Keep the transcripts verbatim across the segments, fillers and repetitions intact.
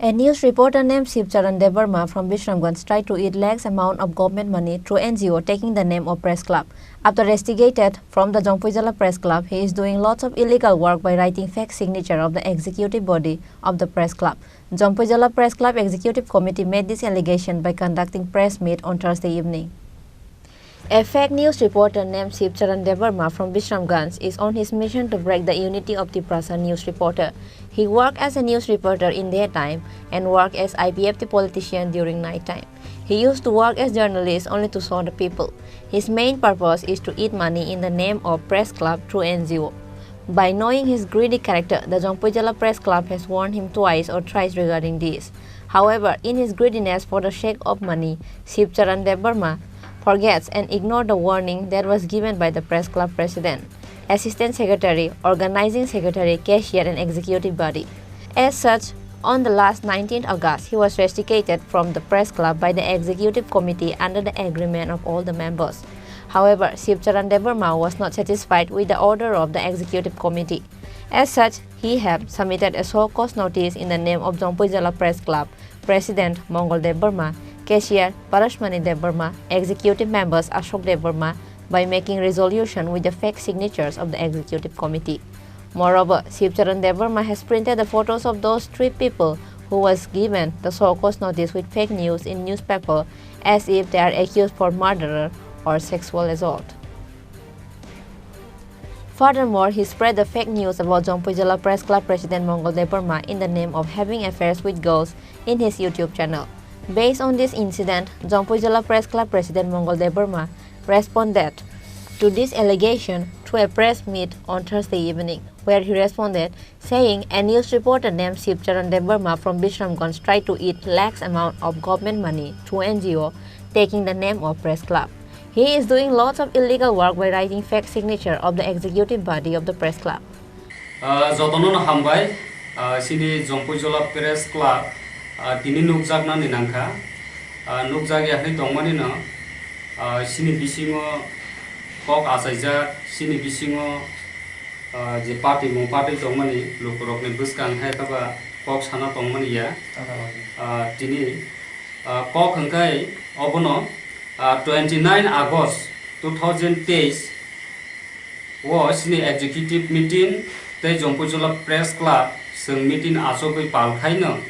A news reporter named Shivcharan Debbarma from Bishramganj tried to eat lakhs amount of government money through N G O taking the name of Press Club. After investigated from the Jompuijala Press Club, he is doing lots of illegal work by writing fake signature of the executive body of the Press Club. Jompuijala Press Club Executive Committee made this allegation by conducting press meet on Thursday evening. A fake news reporter named Shivcharan Debbarma from Bishramganj is on his mission to break the unity of Tiprasa news reporter. He worked as a news reporter in daytime and worked as I P F T politician during night time. He used to work as journalist only to show the people. His main purpose is to eat money in the name of Press Club through N G O. By knowing his greedy character, the Jompuijala Press Club has warned him twice or thrice regarding this. However, in his greediness for the sake of money, Shivcharan Debbarma forgets and ignore the warning that was given by the press club president, assistant secretary, organizing secretary, cashier, and executive body. As such, on the last nineteenth August, he was rusticated from the press club by the executive committee under the agreement of all the members. However, Shivcharan Debbarma was not satisfied with the order of the executive committee. As such, he have submitted a show cause notice in the name of Jompuijala Press Club President Mongol Debbarma, cashier Parashmani Debbarma, executive members Ashok Debbarma by making resolution with the fake signatures of the executive committee. Moreover, Shivcharan Debbarma has printed the photos of those three people who was given the show cause notice with fake news in newspaper as if they are accused for murder or sexual assault. Furthermore, he spread the fake news about Jompuijala Press Club President Mongol Debbarma in the name of having affairs with girls in his YouTube channel. Based on this incident, Jompuijala Press Club President Mongol Debbarma responded to this allegation through a press meet on Thursday evening, where he responded saying a news reporter named Shivcharan Debbarma from Bishramganj tried to eat lakhs amount of government money through N G O, taking the name of Press Club. He is doing lots of illegal work by writing fake signature of the executive body of the Press Club. Ah, jotono no hambai, ah, sini Jompuijala Press Club, ah, tini nukjaknani nangkha. Ah, nukjak ya hwnwi tongmani no, ah, sini bisingo kok achaijak, sini bisingo, ah, je party mung party tongmani lukurokni bwskang hai khe ba kok sana tongmani ya. Ah, tini, ah, kok hwnkhe obono, ah, twenty nine August two thousand teis o sini executive meeting tei Jompuijala Press Club chwng meeting achogwi pal khaino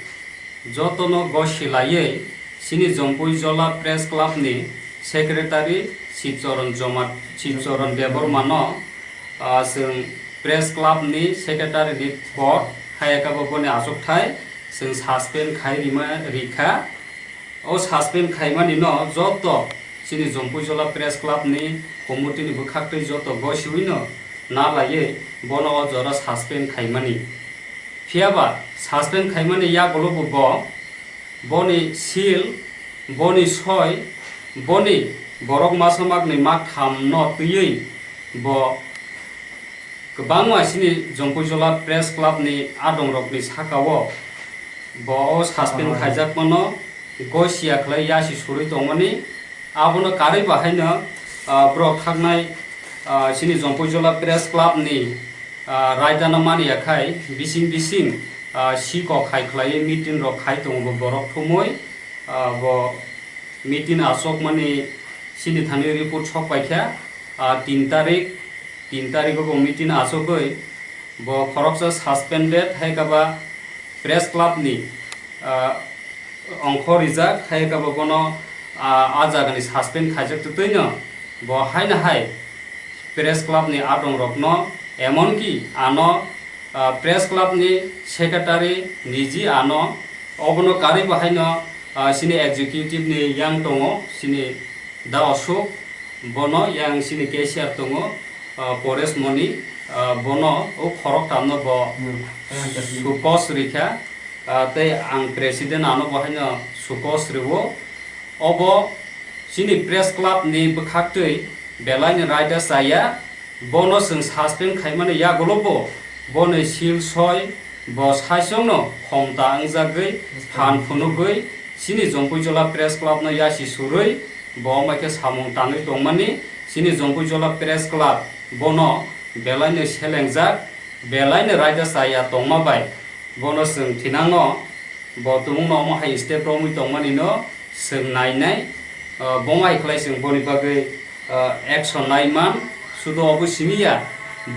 jotono gosi laiwi sini Jompuijala Press Club ni secretary Shivcharan Joma-, Shivcharan Debbarma no, ah, chwng Press Club ni secretary ni pod hai khe bo boni achukthai chwng suspend khai rima rikha. O suspend khaimani no joto chini Jompuijala Press Club ni committee ni bwkhaktwi joto gosiwi no na laiwi bono o jora suspend khaimani. Phiyaba suspend khaimani yagulo bo, bo, boni seal, boni soi, boni borok masa makni maktham no twiwi bo kwbangma sini Jompuijala Press Club ni adongrokni saka o bo o suspend khaijakmano gosia khlai yasi surwi tongmani. Abono karwi bahaino, ah, borok thaknai, ah, sini Jompuijala Press Club ni, ah, raidano mani ya khai bising bising, ah, sikok hai khlai meeting rok khai tongo borok thumwi, ah, bo meeting achokmani sini thani report sok paikha, ah, tin tarik, tin tariko bo meeting achogwi bo khoroksa suspended hai khe ba Press Club ni, ah, ongkho rijak hai khe bo bono, ah, a jagani suspend khaijak twtwino bo haino hai Press Club ni adongrokno, emonki ano, ah, Press Club ni secretary niji ano, obono karwi bahaino, ah, sini executive ni yang tongo, sini Da Ashok, bono yang sini cashier tongo, ah, Paresh Moni, ah, bono o khorok tamno bo Hmm. Sukos rikha, ah, tei ang president ano bahaino sukos riwo. Obo chini Press Club ni bwkhaktwi belai ni raida chaya, bono chwng suspend khaimani yagulo bo, boni seal soi, bo saichwngno khomta wngjagwi phan phunugwi chini Jompuijala Press Club no yasi surwi bo omaikhe samung tangwi tongmani. Chini Jompuijala Press Club bono belai no selengjak, belai no raida chaya tongma bai bono chwng thinango Bo tumungno omo hai step romwi tongmani no chwng nainai, ah, bo mai khlai chwng boni bagwi, ah, action naiman, sudo obo simi ya,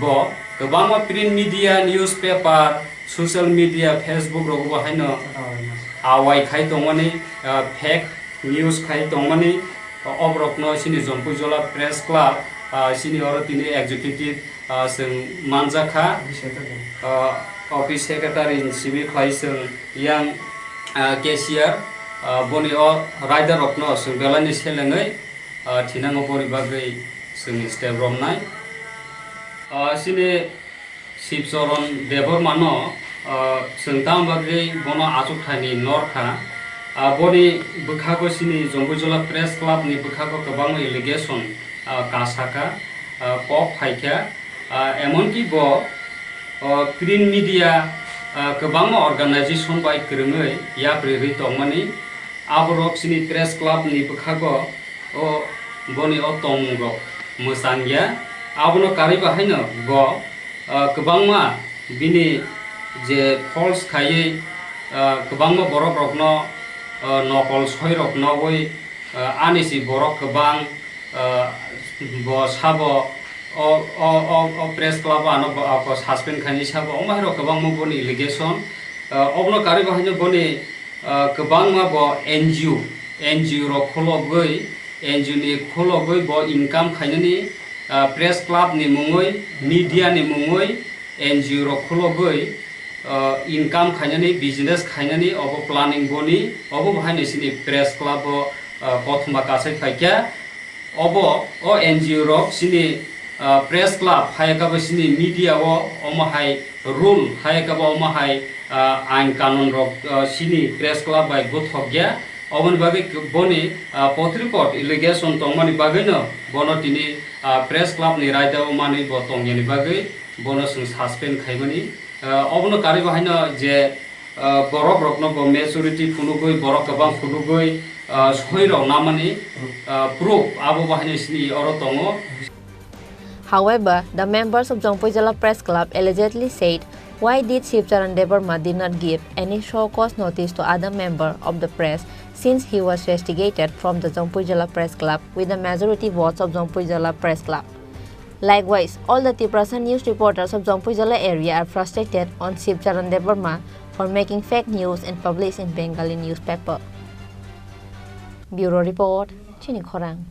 bo kwbangma print media, newspaper, social media, Facebook rogo bo haino awai khai tongmani, ah, fake news khai tongmani, ah, oborokno chini Jompui Jola Press Club, ah, chini oro tini executive, ah, chwng manjakha. Office secretary. Ah, office secretary ni simi khlai chwng yang, ah, cashier, ah, boni o rider rokno chwng belai ni selengwi, ah, thinango boni bagwi chwng step romnai. Ah, chini Shivcharan Debbarma no, ah, chwng tamo bagwi bono achukthani norkha. Ah, boni bwkhago chini Jompui Jola Press Club ni bwkhago kwbangma allegation, ah, kasaka, ah, kok phaikha. Ah, emonki bo, ah, print media, ah, kwbangma organization bai kwrwngwi yapri rwi tongmani. Aborok chini press club ni bwkhago o boni o tongmung rok mwchang ya. Abono karwi bahaino bo, ah, kwbangma bini je false khaiwi, ah, kwbangma borok rokno, ah, nokol soi rok nogwi, ah, ani si borok kwbang, ah, bo sabo o, o, o, o press club ano bo, ah, bo suspend khaini sabo omo hai rok kwbangma boni allegation. Ah, obono karwi bahaino boni, ah, kwbangma bo N G O, N G O rok khulogwi, N G O ni khulogwi bo income khainani, ah, press club ni mungwi, media ni mungwi, N G O rok khulogwi, ah, income khainani, business khainani, obo planning boni, obo bahaino chini press club o, ah, kothoma kasai phaikha. Obo o N G O rok chini, ah, press club, hai khe bo chini media o omo hai rule, hai khe bo omo hai, ah, ain kanun rok, ah, chini press club bai gothok ya. Oboni bagwi boni, ah, pot report allegation tongmani bagwino bono tini, ah, press club ni raida o manwi bo tongyani bagwi bono chwng suspend khaimani. Ah, obono karwi bahaino je, ah, borok rokno bo majority phunugwi, borok kwbang phunugwi, ah, soi rok namani, ah, proof abo bahaino chini oro tongo. However, the members of Jongpuijala Press Club allegedly said, "Why did Shivcharan Debbarma did not give any show cause notice to other member of the press since he was rusticated from the Jongpuijala Press Club with the majority votes of Jongpuijala Press Club?" Likewise, all the Tiprasa news reporters of Jongpuijala area are frustrated on Shivcharan Debbarma for making fake news and publish in Bengali newspaper. Bureau report, Chini Khorang.